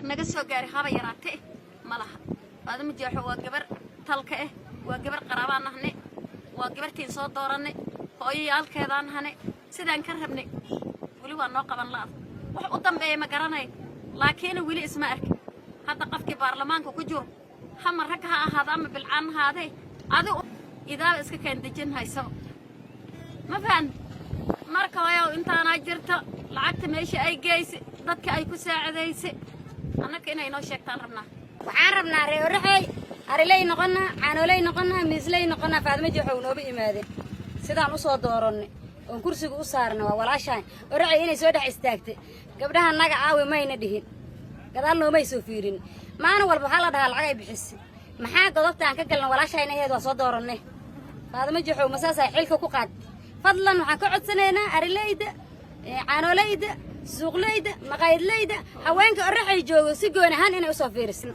Naga soo gaaray haba yaraate ma laha. Faadimo Jeexo waa gabar talka ah, waa gabar qaraabaan nahne, waa gabartiin soo dooranay, hooyayaalkeedaan nahne. Sidaan ka rabnay weli waa noo qaban la'ada. Wax u dambeeya ma garanay, laakiin weli isma arkin. Hadda qofkii baarlamaanka ku jiro, hama rag ha ahaado ama bilcaan ahaadee, adi idaaba iska kaan dejin haysaba, ma fahan? Marka hooyow, intaanaa jirta lacagta meesha ay geysa, dadka ay ku saacidaysa, annaka inay noo sheegtaan rabnaa. Waxaan rabnaa ree Oraxey, ariley noqonnaa, caanooley noqonnaa, miisley noqonnaa. Faadimo Jeexow nooba imaadeen. Sidaan u soo doorannay oon kursiga u saarnay, waa walaashahay Oraxey inay soo dhex istaagtay. Gabdhaha naga caawi mayna dhihin, gadaal noomay soo fiirin. Maalin walba waxaa la dhahaa lacag ay bixisay. Maxaa godobta aan ka galna? Walaashahayna aheed, waa soo doorannay. Faadimo Jeexow masaasaa xilka ku qaad. Fadlan, waxaan ka codsanaynaa arileyda, caanooleyda, suuqleyda, maqaayadleyda, haweenka Oraxay joogo si goon ahaan inay usoo fiiriso.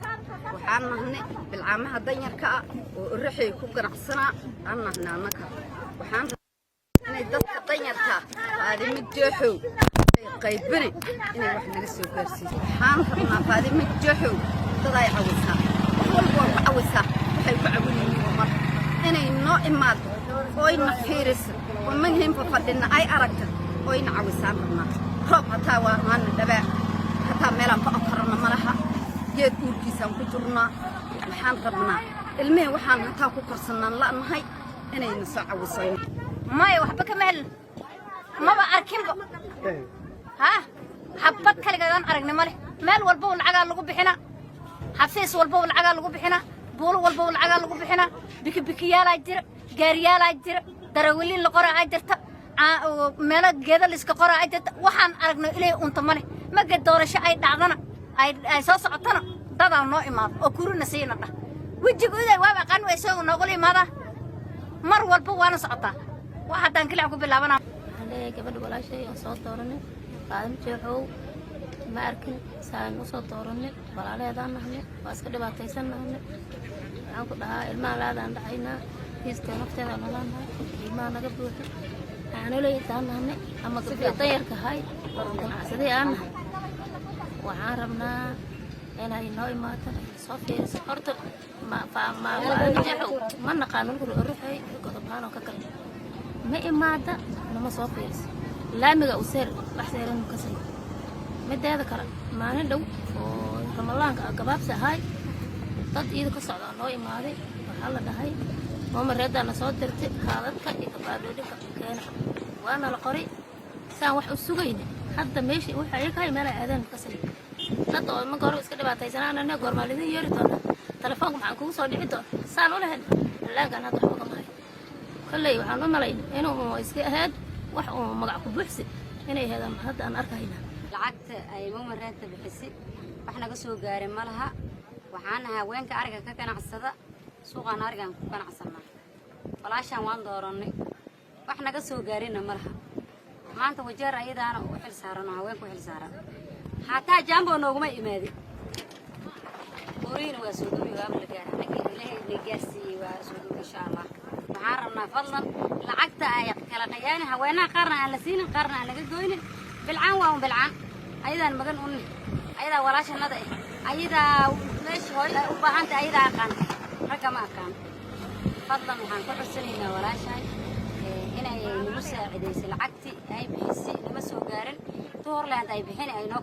Waxaan nahnay bilcaamaha danyarka ah oo Oraxay ku ganacsanaa aan nahnay annaka. Waxaan inay dadka danyarka Faadimo Jeexow ay qaybini inay wax naga soo gaarsiiso. Waxaan rabnaa Faadimo Jeexow dad ay cawisaa, wax walba waa ku cawisaa, waxay ku cawinayeen mar inay noo imaado oyna fiiriso oo manhinfa fadhina ay aragta oyna cawisaan rabnaa. Roob hataa waa maana dhabaa, hataa meelaan ka okorana ma laha, geed uurkiisaan ku jirnaa. Waxaan rabnaa ilmihii waxaan hataa ku korsannaan la'nahay inayna soo cawiso. Maya, waxba kama helin, maba arkinba. Ha xabad kaligeedaan aragnay male. Meel walbow lacagaa lagu bixinaa, xafiis walbow lacagaa lagu bixinaa, buulo walbow lacagaa lagu bixinaa, bikibikiyaalaa jira, gaariyaalaa jira, darawaliin la qoraa jirta, meelo geeda layska qoraa jirta. Waxaan aragno ilay unta male. Marka doorasho ay dhacdana, ay soo socotana, dadaa noo imaado oo kurina siina dhah. Wejiga uday waaba aqaan, waa isagoo noogula imaadaa mar walba, waana socotaa. Wax haddaan kilic ku bilaabana. Waxaan leeyahay gabadha walaashay oo soo dooranay, Faadimo Jeexow, ma arkin saan usoo dooranay. Walaalaheedaan nahnay, waa iska dhibaataysan nahnay. Waxaan ku dhahaa ilmaha laadaan dhacaynaa, kiiska nafteeda nalaanahay, ilmaha naga buuxo. Caanoley intaan nahnay ama gabdhii danyarka ahay ganacsadii aan nahay, waxaan rabnaa inay noo imaato, soo fiiriso. Horta Faadimo Jeexow ma naqaano Oraxey, godob ahaan oo ka galna ma imaada, nama soo fiiriso. Laamiga u seer wax seeran ka say. Mideeda kale, maalin dhow oo Ramadaanka gabaabsi ahay, dad iida ka socda noo imaaday. Waxaa la dhahay moomareedaana soo dirtay, haadadka iyo kabaadhoodhinka keena. Waana la qoray saan wax u sugayna. Hadda meesha waxa iyaga hay meel ay aadeen ka say. Dad oo marka hore iska dhibaataysanaan, goormaa lidin yeeri doona, telefoonka maxaan kugu soo dhici doona saan u lahayn. Allaankan hadda waxba kama hayo. Kolley waxaan u malayn inuu iska ahayd wax uu magac ku buuxsi inay ahayd hadda aan arkayna. Lacagta ay mumareedta bixisay wax naga soo gaaray ma laha. Waxaan ahay haweenka ariga ka ganacsada, suuqaan arigaan ku ganacsanaa. Walaashaan waan doorannay, wax naga soo gaarina ma laha. Maanta Wajeer ayadaana u xil saaran oo haweenka u xil saaran, xataa jaambo nooguma imaadin. Guriina waa soo dhowi, waaba la gaara. Annaga Ilaahay na gaarsiiyey, waa soo dhowi, insha Allah. Waxaan rabnaa fadlan lacagta ay kala qayaani haweenaha, qaarna aan la siinin, qaarna aan laga goynin. Bilcaan waa un bilcaan, ayadaan magan unni, ayadaa walaashanada ah, ayadaa meesha hooy ay u baahantay, ayadaa aqaanta, ragga ma aqaan. Fadlan, waxaan ka codsanaynaa walaashahay inay nagu saacidayso. Lacagtii ay bixisay nama soo gaarin. Tu horleanta ay bixin ay noo